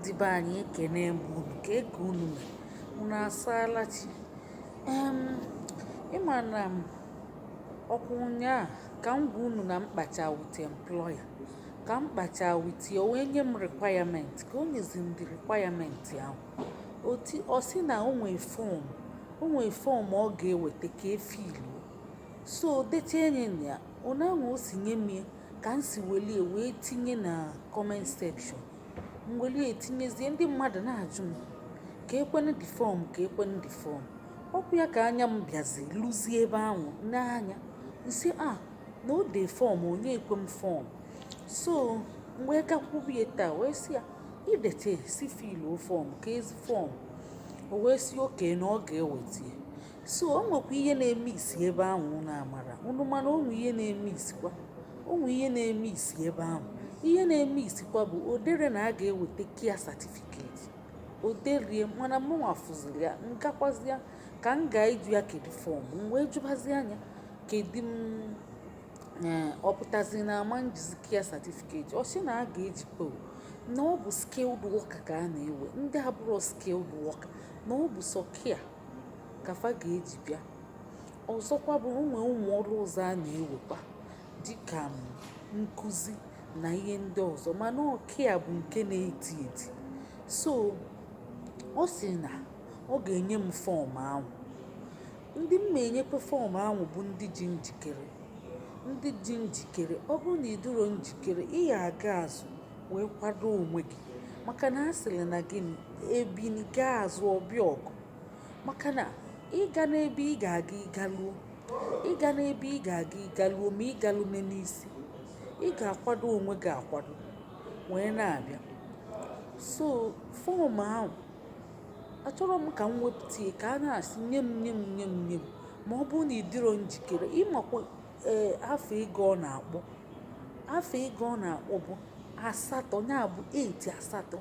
Ndị be anyị, ekene m unu. Ka eke unu mere, unu asaala chi. Ịma na m ọkwa ụnyaa ka m gwa unu na mkpacha with employer, ka m kpacha with ya, o wee nye m requirement. Ka o nyezi m the requirement ahụ, oti ọ sị na o nwee form, o nwee form ọ ga-eweta ka e filluo. So decha nye ya one ahụ o si nye m ya, ka m si welie wee tinye na comment section. M welie tinyezie, ndị mmadụ na-ajụ m ka ekwenu the form, ka ekwenu the form. Ọkwa ya ka anya m bịazi lụzie ebe ahụ n'anya nsị a na o de form, onye ekwe m form. So m wee gakwubie taa wee sị ya idete si filluo form, ka ezi form. O wee sị oke na ọ ga-eweta ya. So o nwekwa ihe na-eme isi ebe ahụ. Unu amara unu mana o nwe ihe na-eme isikwa, o nwe ihe na-eme isi ebe ahụ. Ihe na-eme isikwa bụ odere na a ga-eweta care certificate. O derie, mana mụnwa fụziri ya ngakwazịa ka m gaa ịjụ ya kedu form. M wee jụbazie anya kedu m ee ọ pụtazi na ama njizi care certificate. Ọ sị na a ga-ejikwa o, na ọ bụ skilled worker ka a na-ewe, ndị abụrọ skilled worker, na ọ bụ sọ care ka fa ga-eji bịa. Ọzọkwa bụ onwe ụmụ ọrụ ọzọ a na-ewekwa dịka m nkụzi na ihe ndị ọzọ, mana ọ care bụ nke na-eti eti. So ọ sị na ọ ga-enye m form ahụ. Ndị m ma enyekwa form ahụ bụ ndị ji njikere, ndị dị njikere. Ọ bụrụ na ị dịrọ njikere, ị ga-aga azụ wee kwado onwe gị, maka na a sịrị na gịnị ebini gaa azụ ọbịa ọgụ. Maka na ịga n'ebe ị ga-aga, ịgaluo, ịga n'ebe ị ga-aga, ịgaluo, ma ịgalune n'isi, ị ga-akwado onwe gị akwado wee na-abịa. So form ahụ, achọrọ m ka m wepụta ya ka a na-asị nye m, nye m, nye m, nye m. Ma ọ bụrụ na ị dịrọ njikere, ịmakwa ee afọ ego ọ na-akpọ, afọ ego ọ na-akpọ bụ asatọ, ya bụ 8 asatọ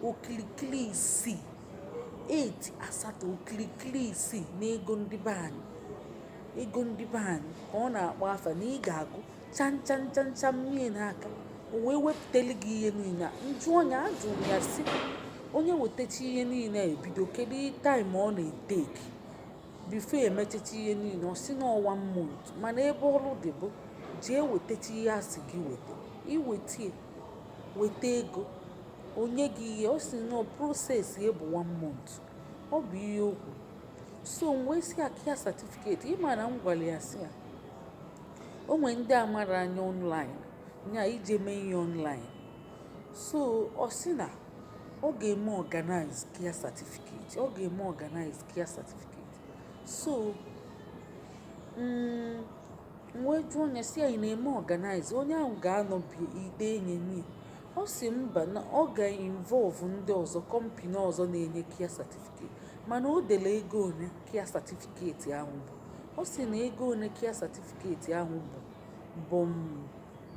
okilikili isii, 8 asatọ okilikili isii n'ego ndị be anyị. Ego ndị be anyị ka ọ na-akpọ afa na ị ga-agụ chan chan chan chan mie n'aka, o wee wepụtali gị ihe niile a. Njụ ọnya ajụrụ m ya sị onye wetacha ihe niile a ebido, kedu time ọ na-eteki before emechacha ihe niile? Ọ sị na one month, mana ebe ọrụ dị bụ jee wetacha ihe a sị gị weta, iwetie, weta ego, onye gị ihe. Ọ sị na process ya bụ one month. Ọ bụ ihe o kwuru. So m wee sị ya care certificate, ịma na m gwara ya sị ya o nwee ndị amara anya online nya ije mee ihe online. So ọ sị na ọ ga-eme organize care certificate, ọ ga-eme organize care certificate. So m wee jụọ ya sị ya, ị na-eme organize, onye ahụ ga-anọ bi ide enye nye? Ọ sị mba, na ọ ga-involve ndị ọzọ, company ọzọ na-enye care certificate. Mana o dere ego one care certificate ahụ bụ. Ọ sị na ego one care certificate ahụ bụ m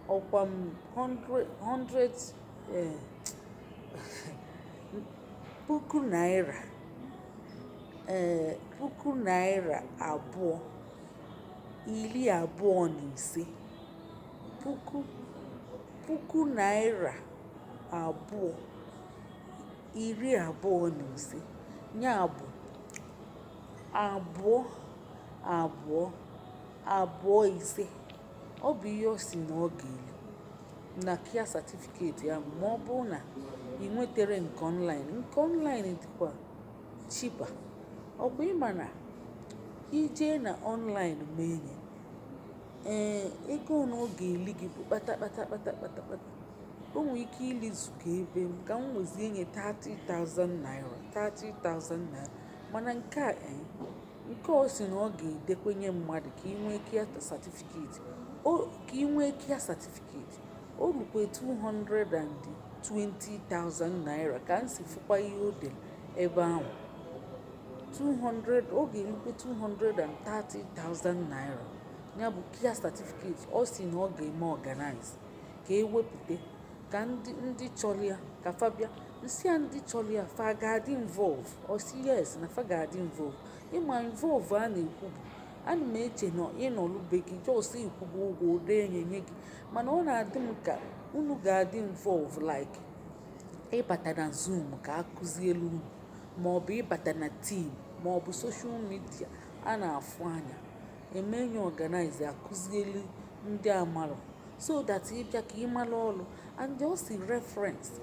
ọkwa m 100 100 puku naira, ee, ₦25,000, ₦2,025, ya bụ abụọ abụọ abụọ ise. Ọ bụ ihe ọ sị na ọ ga-eri na care certificate ahụ ma ọ bụrụ na ị nwetere nke online. Nke online dịkwa cheaper. Ọkwa ịma na ijee na online mee ya, ee, ego one ọ ga-eli gị bụ kpata kpata kpata kpata kpata. O nwee ike ilizu ka ebe m ka m wezie nye 30,000 naira, 30,000 naira. Mana nke a, ee, nke ọ sị na ọ ga-edekwenye mmadụ ka ị nwee care certificate, o ka ị nwee care certificate, o rukwe 220,000 naira ka m si fụkwa ihe o dere ebe ahụ. 200, ọ ga-erukwe 230,000 naira, ya bụ care certificate ọ sị na ọ ga-eme organize ka ewepụta ka ndị chọrọ ya ka fa bịa. Nsị a, ndị chọrọ ya, fa ga-adị involve? Ọ sị yes, na fa ga-adị involve. Ịma involve a na-ekwu bụ ana m eche na ịnọlụ be gị just ịkwụgo ụgwọ, ode enye nye gị, mana ọ na-adị m ka unu ga-adị involve like Ịbata na Zoom ka akụzielu unu, maọbụ ịbata na team, maọbụ social media a na-afụ anya eme nye organize, akụzielu ndị amarọ, so that ịbịa ka ị mara ọrụ. And ọ si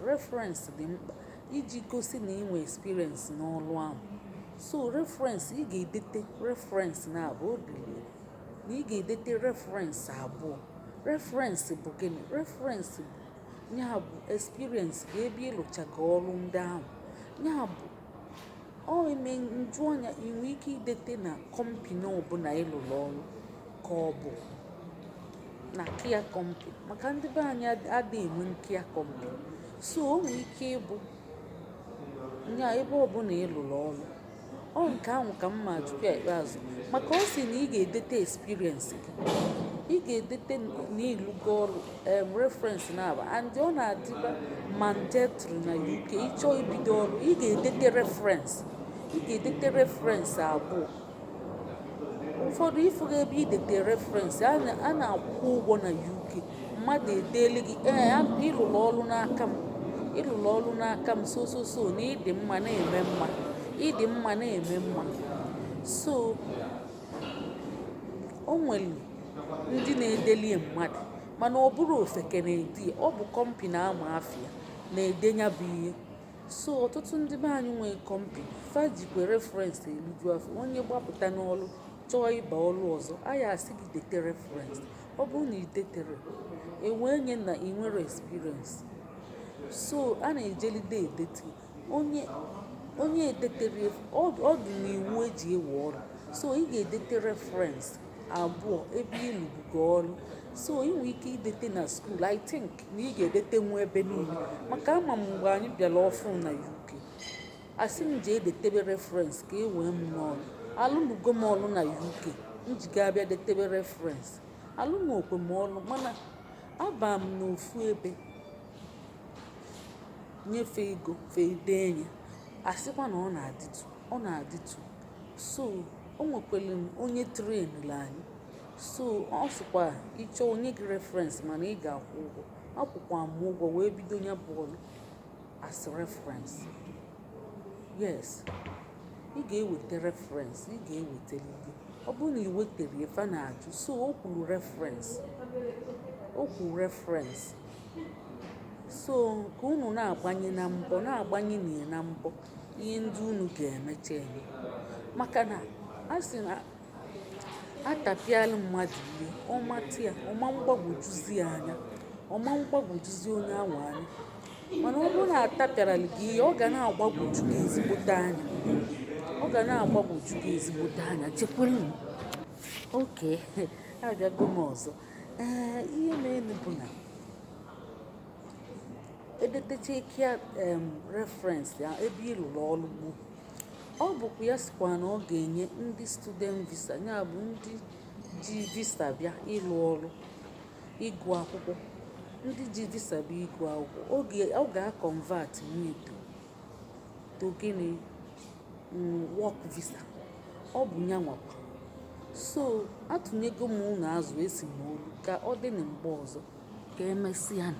reference dị mkpa iji gosi na ị nwe experience n'ọrụ ahụ. So reference, ị ga-edete reference na abụọ dịrị na ị ga-edete reference abụọ. Reference bụ gịnị? Reference bụ ya bụ experience gị, ebe ịlụchago ọrụ ndị ahụ. Ya bụ ọ eme nju anya, ị nwee ike idete na company ọbụla ị lụrụ ọrụ, ka ọ bụ na care company, maka ndị be anyị adịghị enwe care company. So o nwee ike ịbụ nya ebe ọbụla ị lụrụ ọrụ. Ọ nke ahụ ka mma jụkwa ikpeazụ, maka ọ sị na ị ga-edete experience gị, ị ga-edete na ịlụgo ọrụ, reference na aba. And ọ na-adịba mandatory na UK. Ịchọọ ibido ọrụ, ị ga-edete reference, ị ga-edete reference abụọ. Ụfọdụ ịfụga ebe idete reference, a na-akwụ ụgwọ na UK. Mmadụ edeeli gị, ee, ịlụrụ ọrụ n'aka m, ịlụrụ ọrụ n'aka m, so so so, na ịdị mma na-eme mma, ịdị mma na-eme mma. So o nwere ndị na-edelie mmadụ, mana ọ bụrụ ofeke na-ede ya, ọ bụ company ama afịa na-ede ya bụ ihe. So ọtụtụ ndị be anyị nwee company fa jikwa reference eliju afọ. Onye gbapụta n'ọrụ chọọ ịba ọrụ ọzọ, a ya asị gị dete reference. Ọ bụrụ na ị detere, ewee nye na ị nwere experience. So a na-ejelide edete. Onye edetere, ọ dị n'iwu eji ewe ọrụ. So ị ga-edete reference abụọ ebe ịlụbugo ọrụ. So ị nwere ike idete na school. I think na ị ga-edete nwa ebe niile, maka ama m mgbe anyị bịara ọfụ na UK, asị m jee detebe reference ka e wee m n'ọrụ. Alụnugo m ọrụ na UK, m ji abịa detebe reference. Alụnokwe m ọrụ, mana aba m n'ofu ebe nyefe ego fee ya, asịkwa na ọ na-adịtụ, ọ na-adịtụ. So o nwekwara m onye trainụrụ anyị. So ọ sịkwa ịchọọ onye gị reference, mana ị ga-akwụ ụgwọ. Akwụkwa m ụgwọ wee bido ya bụ ọrụ as reference. Yes, ị ga-eweta reference, ị ga-ewetalite. Ọ bụrụ na ị wetere ya, fa na-ajụ. So o kwuru reference, o kwuru reference. So ka unu na-agbanye na mbọ, na-agbanye na na mbọ ihe ndị unu ga-emecha eme, maka na a sị na atapịala mmadụ ihe ọmata ya, ọma mgbagwojuzi ya anya, ọma mgbagwojuzi onye ahụ anya. Mana ọ bụrụ na atapịara gị ihe, ọ ga na-agbagwoju gị ezigbote anya, ọ ga na-agbagwoju gị ezigbote anya. Chekwere m oke abịago m ọzọ. Ee, ihe mere bụ na edetecha care reference ya ebe ị lụrụ ọrụ gboo. Ọ bụkwa ya sịkwa na ọ ga-enye ndị student visa, ya bụ ndị ji visa bịa ịlụ ọrụ, ịgụ akwụkwọ, ndị ji visa bịa ịgụ akwụkwọ, ọ ga-convert nwunye to gịnị, work visa. Ọ bụ ya nwakwa. So atụnyego m unu azụ esi m olu ka ọ dị na mgbe ọzọ. Ka emesịa.